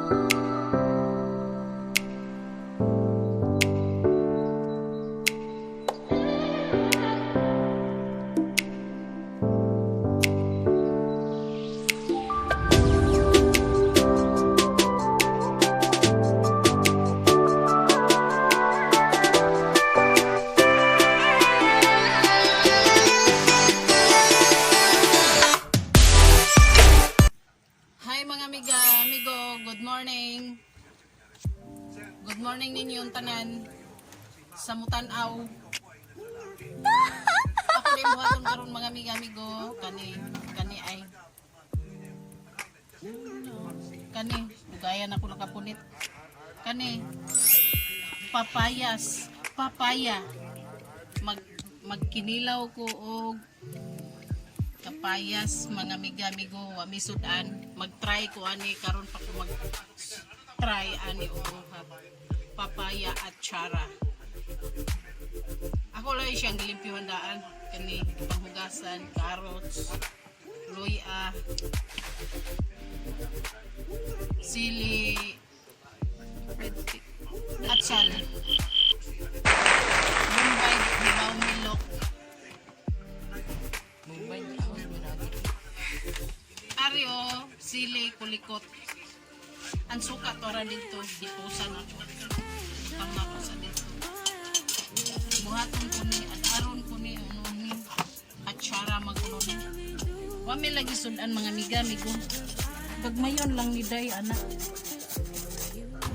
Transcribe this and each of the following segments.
Hi mga amiga, amigo, good morning. Good morning ninyong tanan sa Mutanaw. Ako rin buhaton karon, mga amiga, amigo, kani kani ay kani dugayan ako nakapunit. Kani papayas, papaya. Magkinilaw ko og kapayas, mga amiga, amigo, wa mi sudan. Mag-try ko ani karon pa ko, mag try ani og papaya atsara. Ako lang siyang gilimpyuhan daan, kani panghugasan, carrots, luya, sili, atsara Bombay, hibaw milok. Mumbai, ako miragi. Aryo, sili, kulikot. Ang suka to ra dito, gipusan ako. Pangako sa dito. Buhaton ko ni, aron ko ni, ano ni, atsara magulo ni. Wa mi lagi sudan, mga amiga, amigo. Gagmayon lang ni Day, anak.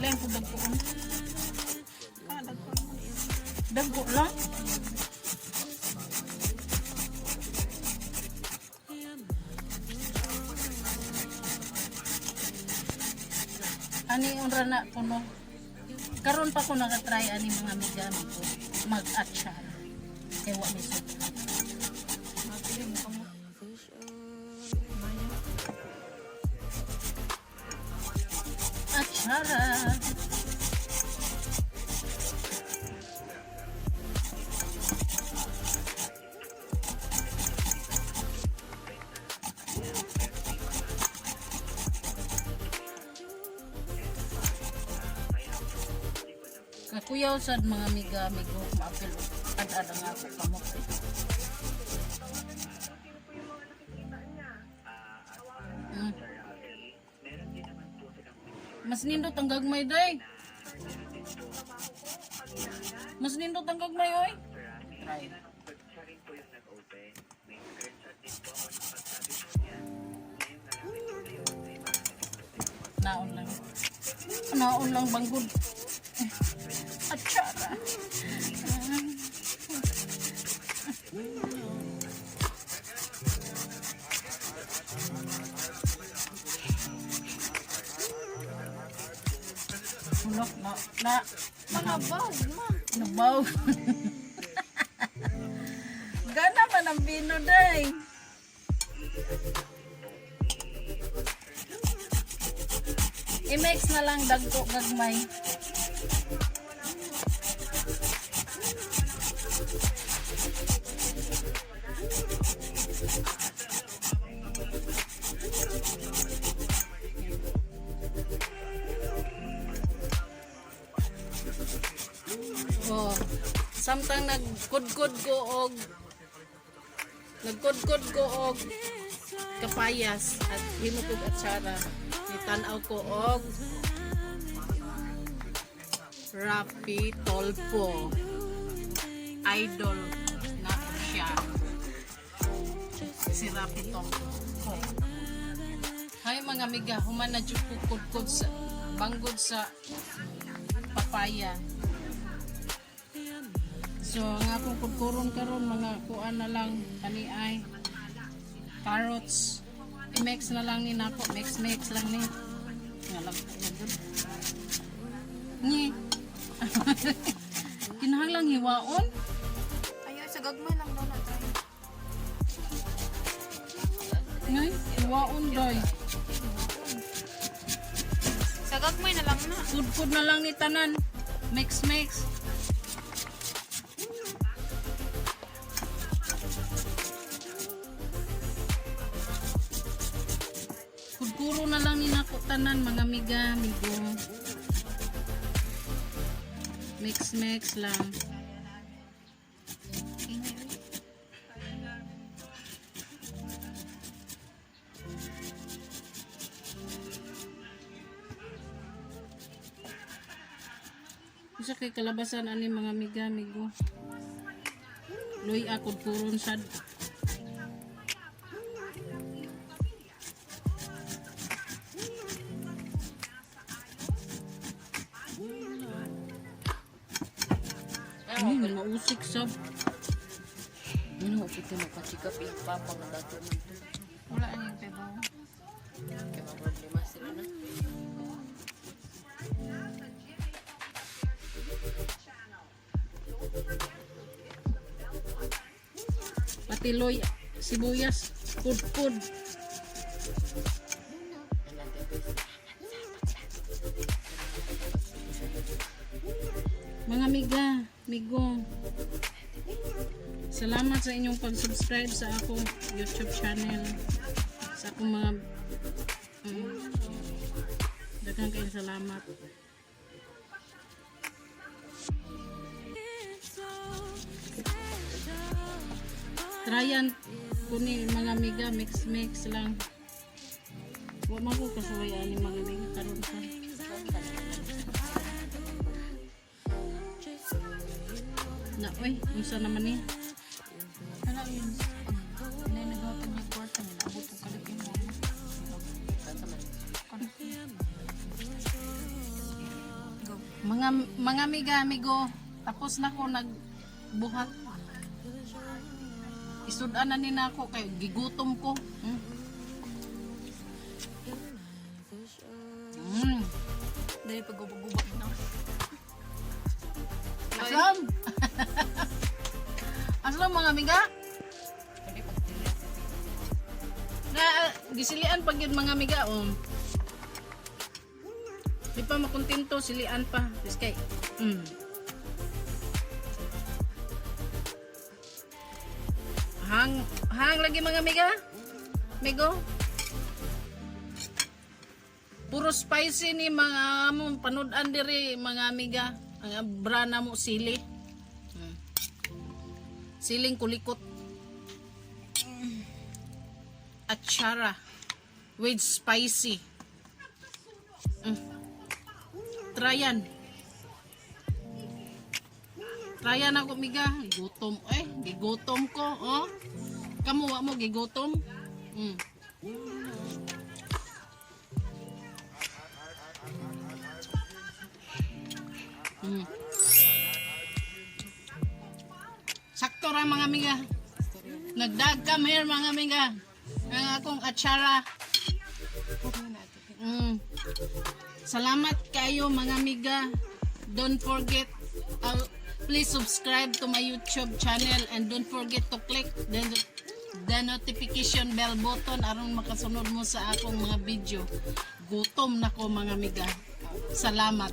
Lang ko dagkoon. Dagko lang. Ani unra na kuno. Karon pa ko naka-try ani, mga amiga, amigo, mag-atsara. Kay wa mi sudan. Atsara. Kakuyaw sad, mga amiga, amigo, maapil ad-ad ang ako kamot. Mas nindot ang gagmay, day. Mas nindot ang gagmay, oy. Try. Naon lang. Naon lang banggod. Atsara. Ano, na, na, Nakabag, ma. Nabaw. Gana man ang bino, day. I-mix na lang dagko gagmay. Oh, samtang nagkudkod ko og kapayas at himo kog atsara, ni-tan-aw ko og Raffy Tulfo. Idol na ko siya. Si Raffy Tulfo. Hi mga amiga, human na jud ko kudkod sa banggod sa papaya. So, ang akong kudkuron karon, mga kuan na lang kani ay carrots. I-mix na lang ni nako, mix mix lang ni. Nga lang ko gud. Ni. Kinahanglang hiwaon. Ayaw, sa gagmay lang daw na tayo. Ngay, hiwaon day. Sa gagmay na lang na. Kudkud na lang ni tanan. Mix mix. Kudkuro na lang ni nako. nako tanan, mga amiga, amigo. Mix mix lang. Ingay. Usa kay kalabasan ani, mga amiga, amigo. Luy ako puron sad. Ay, mausik sab. Ano, kita magpa-check up yung papa nga dato man to. Wala na yung pebo. Kaya mga problema sila na. Pati loy, sibuyas, pudpud. Alam, bes. Mga amiga, migo. Salamat sa inyong pag-subscribe sa akong YouTube channel. Sa akong mga daghang kayong salamat. Tryan ko ni, mga amiga, mix mix lang. Wa man ko kasuway ani, mga amiga, karon pa. Na oy, unsa naman ni? Ano yun? Pag na nagawatan niya kwarta niya, naabot ko kalipin mo. Kansa man. Ano? Go. Mga amiga, amigo, tapos na ko nagbuhat. Isudan na ni nako kay gigutom ko. Dali pag guba-guba na. Aslam. Aslam, mga amiga. Hindi pag-dili. Na gisilian pag yun, mga amiga, oh. Di pa makontento, silian pa. Dis kay. Hang hang lagi, mga amiga. Migo. Puro spicy ni mga mo panud-an diri, mga amiga. Ang brana mo sili. Siling kulikot. Atsara with spicy. Tryan. Tryan ako, miga. Gutom eh. Gigutom ko, oh. Kamu wa mo gigutom? Sakto ra, mga amiga. Nagdag come here, mga amiga. Ang akong atsara. Salamat kayo, mga amiga. Don't forget, please subscribe to my YouTube channel and don't forget to click the notification bell button aron makasunod mo sa akong mga video. Gutom na ko, mga amiga. Salamat.